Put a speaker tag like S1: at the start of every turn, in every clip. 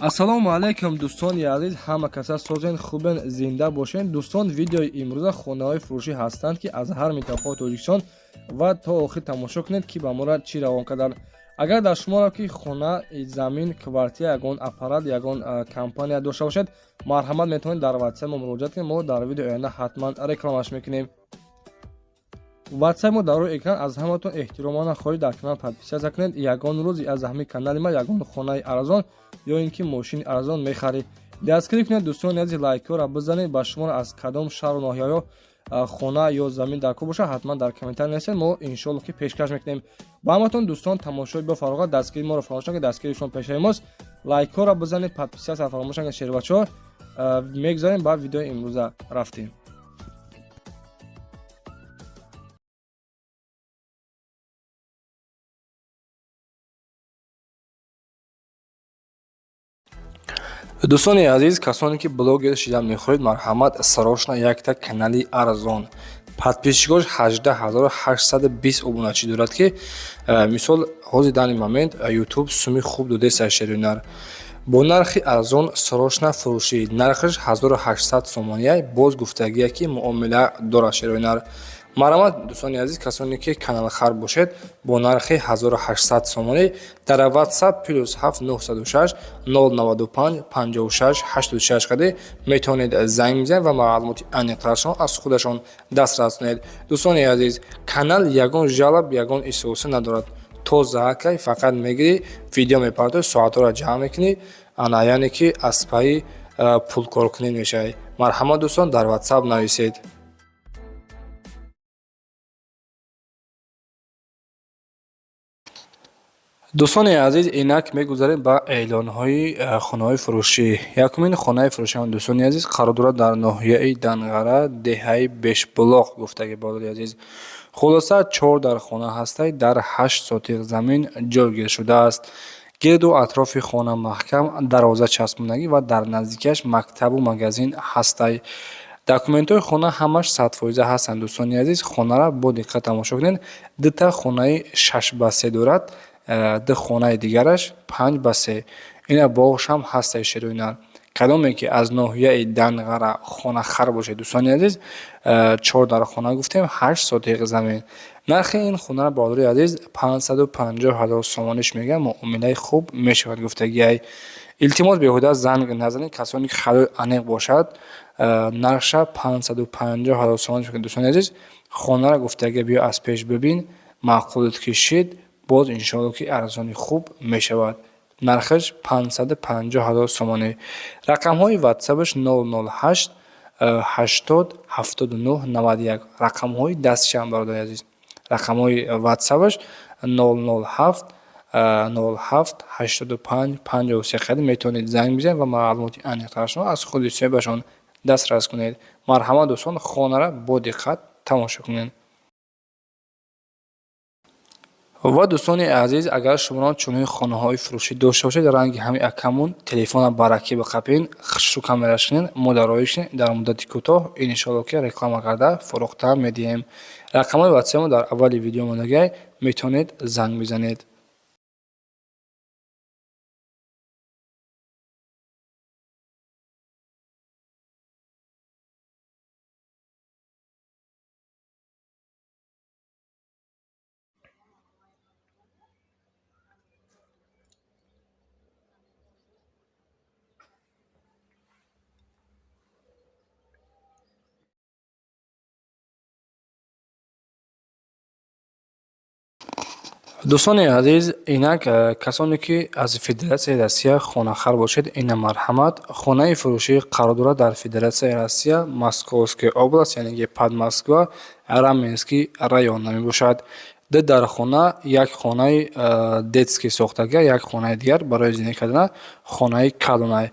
S1: Ассалому алайкум, дӯстони азиз, ҳама каса созен, хубен, зинда бошен. Дӯстон, видеои имрӯза хонаҳои фурӯшӣ ҳастанд, ки аз ҳар минтақаи Тоҷикистон, ва то охир тамошо кунед, ки ба мора чӣ равон карданд. Агар дар шуморо ки хона, замин, квартира, ягон аппарат, ягон компания дошта бошед, марҳамат, метавонед дар ватсап мо муроҷиат кунед. Мо дар видеои оянда ҳатман рекламаш мекунем. Ватсап мо дар рӯи экран. Аз ҳаматон эҳтиромона хоҳиш, дар канал подписаться кунед. Ягон рӯз аз ҳамин канали ма ягон хонаи арзон ё ин ки мошини арзон мехаред. Дастгирӣ кунед, дӯстони азиз, лайкҳоро бизанед. Ба шуморо аз кадом шаҳру ноҳияҳо хона ё замин дар кор бошад, ҳатман дар комментарий нависед, мо иншоалло ки пешкаш мекунем ба ҳаматон. Дӯстон, тамошои бо фароғат, дастгирии моро фаромӯш накунед, дастгирии шумо пешаи мост. Лайкҳоро бизанед, подписаться фаромӯш накунед. Шербачаҳо, мегузарем ба видеои имрӯза, рафтем. Дӯстони азиз, касоне ки блогер шидан мехоҳед, марҳамат, срочно якта канали арзон, подписчикош 18 820 обуначӣ дорад, ки мисол ҳозир данный момент Ютуб суми хуб додеста. Шеринар бо нархи арзон срочно фурӯшӣ, нархаш 1800 сомония, боз гуфтагие ки муомила дорад. Шеринар, марҳамат, дӯстони азиз, касоне ки каналхар бошед, бо нархи 1800 сомонӣ дар WhatsApp +7 906 095 56 86 қади метавонед занг бизанед ва маълумоти аниқтарашон аз худашон дастрас кунед. Дӯстони азиз, канал ягон жалоб, ягон исоса надорад, тоза акай. Фақат мегирӣ, видео мепартоӣ, соатҳоро ҷамъ мекунӣ, ана, яъне ки аз пайи пулкоркунӣ мешавӣ. Марҳамат, дӯстон, дар WhatsApp нависед. Дӯстони азиз, инак мегузарем ба эълонҳои хонаҳои фурӯшӣ. Якумин хонаи фурӯшиам, дӯстони азиз, қарор дорад дар ноҳияи Данғара, деҳаи Бешбулоқ гуфтаги. Бародари азиз, хулоса, чор дар хона ҳастай, дар 8 сотиқ замин ҷойгир шудааст. Гирду атрофи хона маҳкам, дарвоза часпондагӣ ва дар наздикиаш мактабу магазин ҳастай. Документҳои хона ҳамаш 100% ҳастанд. Дӯстони азиз, хонаро бо диққат тамошо кунед. Дута хонаи 6 ба 3 дорад, ду хонаи дигараш 5 ба 3. Ина боғшам ҳастай. Шерӯинар, кадоме ки аз ноҳияи Данғара хонахар бошед, дӯстони азиз, чор дар хона гуфтем, 8 сотиқ замин. Нархи ин хонаро, бародари азиз, 550 000 сомониш мегӯям, муомилаи хуб мешавад гуфтагиай. Илтимос, беҳуда занг назанед, касоне ки харидори аниқ бошад. Нархша 550 000 сомониш мегӯям. Дӯстони азиз, хонаро гуфтагия, биё аз пеш бибин, маъқулат ки шид, боз иншоалло ки арзони хуб мешавад. Нархаш 550 000 сомонӣ. Рақамҳои ватсапаш 008 80 79 91, рақамҳои дастшам. Бародари азиз, рақамҳои ватсапаш 007 07 85 53 қади метавонед занг бизанед ва маълумоти аниқтарашонро аз худи соҳибашон дастрас кунед. Марҳамат, дӯстон, хонаро бо диққат тамошо кунед. Ва дӯстони азиз, агар шуморо чунин хонаҳои фурӯшӣ дошта бошед, ранги ҳамин акамун, телефона баракӣ биқапин, хушрӯ камераш кунед, мо дароиш кунед, дар муддати кӯтоҳ иншоалло ки реклама карда фурӯхта медиҳем. Рақамҳои ватсапмо дар аввали видео мондагиай, метавонед занг бизанед. Дӯстони азиз, инак касоне ки аз Федератсияи Россия хонахар бошед, ина марҳамат, хонаи фурӯшӣ қарор дорад дар Федератсияи Россия, Московская область, яъне ки под Москва, Раменский район мебошад. Ду дар хона, як хонаи детский сохтага, як хонаи дигар барои зиндагӣ кардан, хонаи калонай.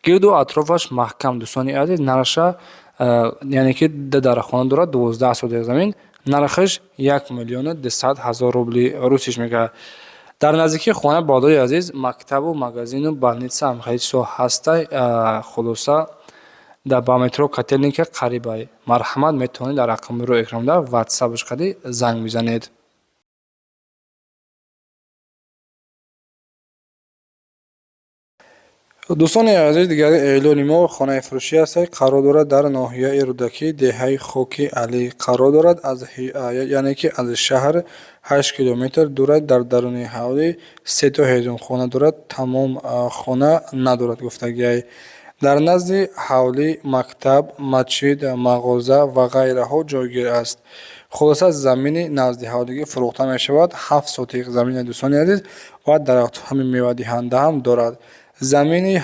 S1: Гирду атрофаш маҳкам. Дӯстони азиз, нархша, яъне ки ду дар хона дорад, 12 сотих замин, нархаш 1 200 000 рубли русиш мегардад. Дар наздикии хона, бародари азиз, мактабу магазину больница ҳам хеле чизҳо ҳастай. Хулоса, ба метро Котельники қарибай. Марҳамат, метавонед дар рақами рӯи экранда ватсапаш қади занг бизанед. Дӯстони азиз, дигари эълони мо хонаи фурӯшӣ аст, қарор дорад дар ноҳияи Рӯдакӣ, деҳаи Хоки Алӣ қарор дорад, аз яъне ки аз шаҳр 8 километр дурад. Дар даруни ҳавлӣ сето ҳезумхона дорад, тамом хона надорад гуфтагиай. Дар назди ҳавлӣ мактаб, масҷид, мағоза ва ғайраҳо ҷойгир аст. Хулоса, замини назди ҳавлигӣ фурӯхта мешавад. 7 сотих замини, дӯстони азиз, ва дарахтҳои мевадиҳанда ҳам дорад. Замини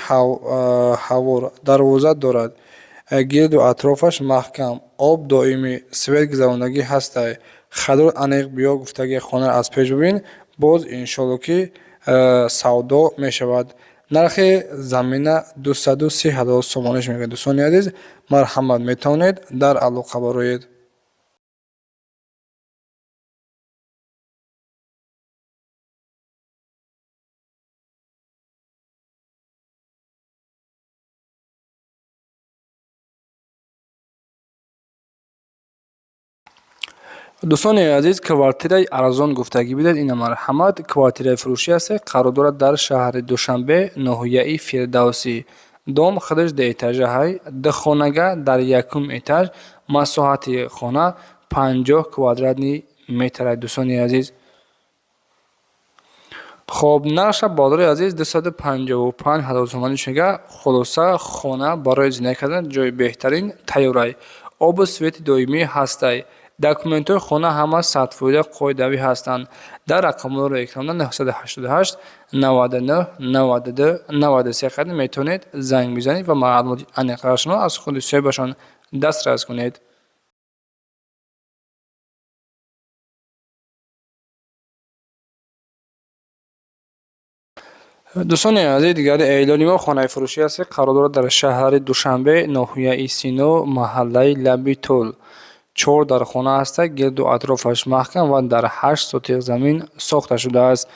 S1: ҳавор, дарвоза дорад, гирду атрофаш маҳкам, об доимӣ, свет гузарондагӣ ҳастай. Хадор аниқ биё гуфтагӣ, хонаро аз пеш бибин, боз иншолло ки савдо мешавад. Нархи замина 230 000 сомониш мегӯяд. Дӯстони азиз, марҳамат, метавонед дар алоқа бароед. Дӯстони азиз, квартираи арзон гуфтагӣ бидед. Ина, марҳамат, квартираи фурӯшӣ аст, қарор дорад дар шаҳри Душанбе, ноҳияи Фирдавсӣ. Дом худаш дуэтажаҳай, ду хонага дар якум этаж, масоҳати хона 50 квадратный метр. Дӯстони азиз, хоб, нархша, бародари азиз, 255 000 сомонӣ мега. Хулоса, хона барои зиндагӣ кардан ҷои беҳтарин тайёрай, обу свети доимӣ ҳастай, документҳои хона ҳама 100% қоидавӣ ҳастанд. Дар рақамҳоро экранда 988 99 92 93 қадр метавонед занг бизанед ва маълумоти аниқтарашонро аз худи соҳибашон дастрас кунед. Дӯстони азиз, дигари эълони мо хонаи фурӯшӣ аст, қарор дорад дар шаҳри Душанбе, ноҳияи Сино, маҳаллаи Лаби Тӯл. Чор дар хона ҳаста, гирду атрофаш маҳкам ва дар 8 сотих замин сохта шудааст.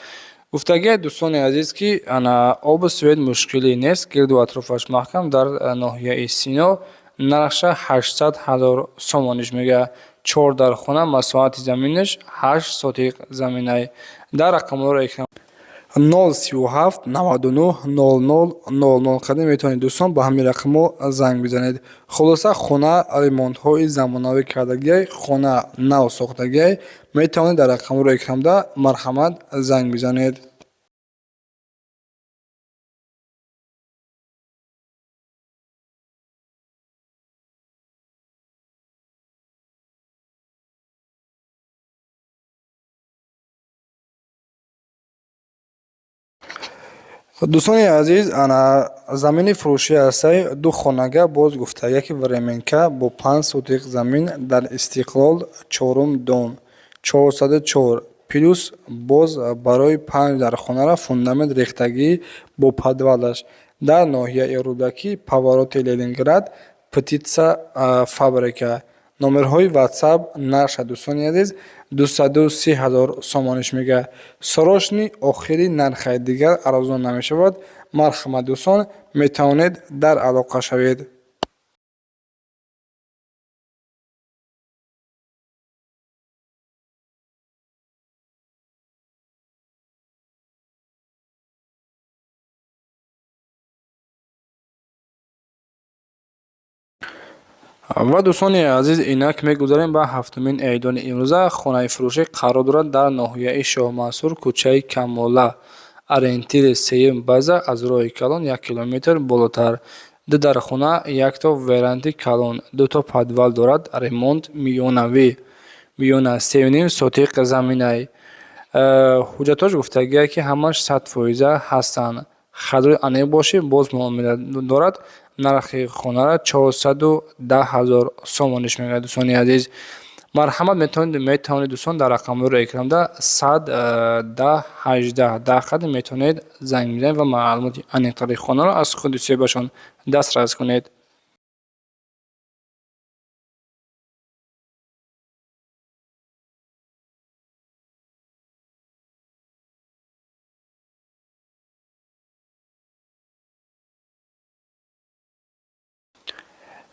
S1: Гуфтагиа, дӯстони азиз, ки ана обу свет мушкилӣ нест, гирду атрофаш маҳкам, дар ноҳияи Сино, нархша 800 000 сомониш мега. Чор дар хона, масоҳати заминаш 8 сотих заминай. Дар рақамҳоро экран 037 99 00 00 қадим метавонед, дӯстон, ба ҳамин рақамҳо занг бизанед. Хулоса, хона ремонтҳои замонавӣ кардагиай, хона нав сохтагиай. Метавонед дар рақамҳоро экранда, марҳамат, занг бизанед. Дӯстони азиз, ана замини фурӯшӣ ҳастай, ду хонага, боз гуфта, яке временка бо 5 сотих замин дар Истиқлол, чорум дом, 404, плюс боз барои панҷ дар хонаро фундамент рехтагӣ бо подвалаш дар ноҳияи Рӯдакӣ, повороти Ленинград, птицефабрика. Номерҳои Ватсап. Нархша, дӯстони азиз, 230 000 сомониш мега. Срочный, охири нархай, дигар арзон намешавад. Марҳамат, дӯстон, метавонед дар алоқа шавед. Ва, дӯстони азиз, инак мегузарем ба ҳафтумин эълони имрӯза. Хонаи фурӯшӣ қарор дорад дар ноҳияи Шоҳмансур, кӯчаи Камола, ориентири сеюм база, аз роҳи калон 1 километр болотар. Ду дар хона, якто веранди калон, дуто подвал дорад, ремонт миёнавӣ, миёна, 3,5 сотиқ заминай. Ҳуҷҷатҳош гуфтагие, ки ҳамаш 100% ҳастанд. Харидори аниқ бошӣ, боз муомила дорад. Нархи хонаро 410 000 сомониш мегӯяд. Дӯстони азиз, марҳамат, метавонед, дӯстон, дар рақамҳои экранда 100 10 18 10 қадр метавонед занг бизанед ва маълумоти аниқтари хонаро аз худи соҳибашон дастрас кунед.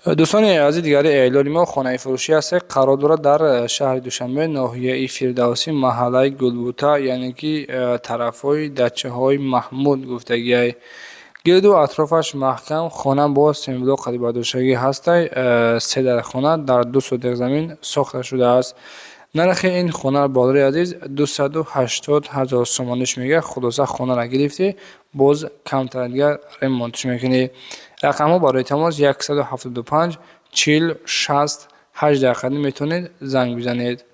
S1: Дӯстони азиз, дигари эълони мо хонаи фурӯшӣ аст, қарор дорад дар шаҳри Душанбе, ноҳияи Фирдавсӣ, маҳаллаи Гулбута, яъне ки тарафҳои дачаҳои Маҳмуд гуфтагиай. Гирду атрофаш маҳкам, хона бо семблок қадибардоштагӣ ҳастай. Се дар хона дар 2 сотих замин сохта шудааст. Нархи ин хона, бародари азиз, 280 ҳазор сомониш мегӯяд. Хулоса, хонаро гирифтӣ, боз камтар дигар ремонтш мекунӣ. Рақамҳо барои тамос 175 40 60 18 қадим, метавонед занг бизанед.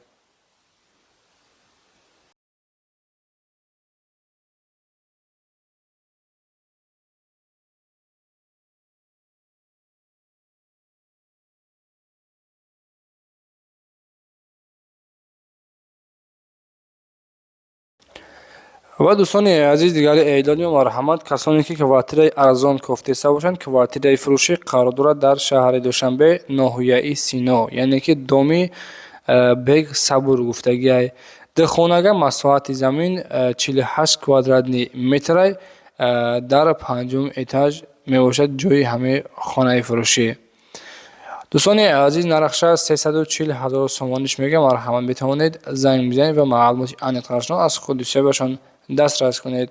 S1: Ва дӯстони азиз, дигари эълони, марҳамат, касоне ки квартираи арзон кофтеста бошанд, квартираи фурӯшӣ қарор дорад дар шаҳри Душанбе, ноҳияи Сино, яъне ки доми Бег Сабур гуфтагиай. Духонага, масоҳати замин 48 квадратный метрай, дар панҷум этаж мебошад ҷои ҳамаи хонаи фурӯшӣ. Дӯстони азиз, нархша 340 ҳазор сомониш мегӯям. Марҳамат, метавонед занг бизанед ва маълумоти аниқтарашро аз худи соҳибашон дастрас кунед.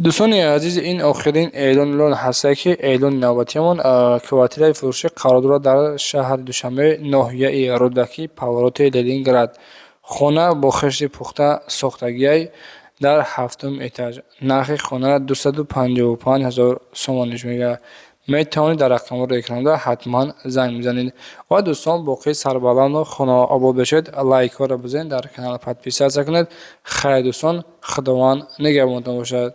S1: Дӯстони азиз, ин охирин эълон ҳаста, ки эълони навбатиамон квартираи фурӯшӣ қарор дорад дар шаҳри Душанбе, ноҳияи Рӯдакӣ, повороти Ленинград. Хона бо хишти пухта сохтагиай, дар ҳафтум этаж. Нархи хонаро 255 ҳазор сомониш мегӯяд. Метавонед дар рақамҳоро экранда ҳатман занг бизанед. Ва дӯстон, боқӣ сарбаланду хонаобод бошед. Лайкҳоро бизанед, дар канал подписаться кунед. Хайр, дӯстон, Худованд нигаҳбонтон бошад.